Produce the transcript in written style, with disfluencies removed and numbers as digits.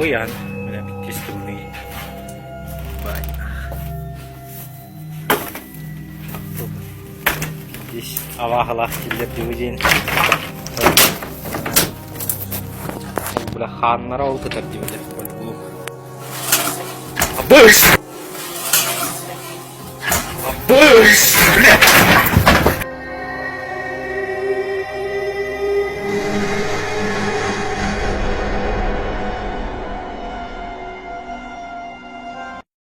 Халыйан, бля, бүттүс тымныы. Ис абааһылаах киллэрдибит диэн. Бля, хааннара ол кытар дибилэр. Абыс! Абыс! Бля!